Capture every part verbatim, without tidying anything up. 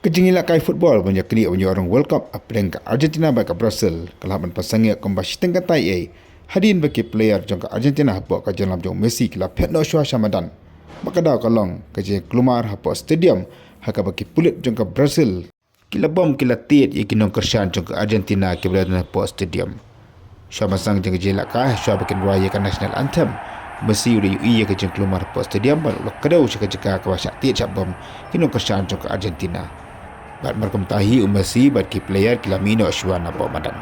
Ka jingïalehkai football ban ïaknieh ban ïoh rung World Cup hapdeng ka Argentina bad ka Brazil ka la hap ban pynsangeh kumba shiteng kynta eiei, hadien ba ki player jong ka Argentina hapoh ka jingïalam jong u Messi ki la phet noh shuwa sha madan. Bad ka daw ka long ka jingkulmar hapoh stadium, ha kaba ki pulit jong ka Brazil ki la bom ki la tied ïa ki nongkyrshan jong ka Argentina kiba la don hapoh stadium. Shuwa ban sdang jong ka jingïalehkai, shuwa ba kin rwai ïa ka national anthem, u Messi u da ïohi ïa ka jingkulmar hapoh stadium bad u la kdew sha ka jaka kaba shah tied shah bom ki nongkyrshan jong ka Argentina. Bad markumta hi u Messi bad ki player ki la mih noh shuwa napoh madan.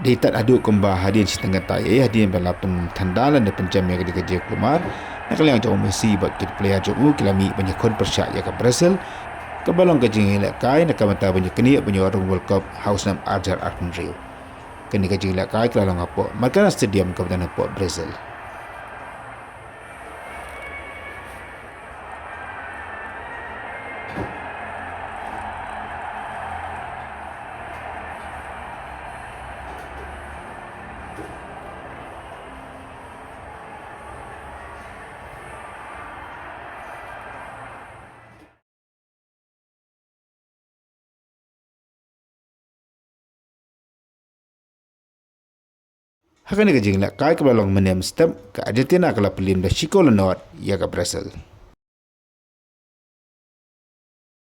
Dei tad haduh kumba hadien shiteng kynta eiei, hadien ba la pynthanda lane pynjem ïa ka jingkulmar, na ka liang jong u Messi bad ki player jong u ki la mih ban ïakhun pyrshah ïa ka Brazil, kaba long ka jingïalehkai na ka bynta ban ïaknieh ban ïoh rung World Cup ha u snem arhajar arphew hynriew. Kane ka jingïalehkai ka la long hapoh Maracanã Stadium kaba don hapoh Brazil. Ha kane ka jingïalehkai kaba la long mynne mynstep, ka Argentina ka la pynliem da shi kol la nod ïa ka Brazil.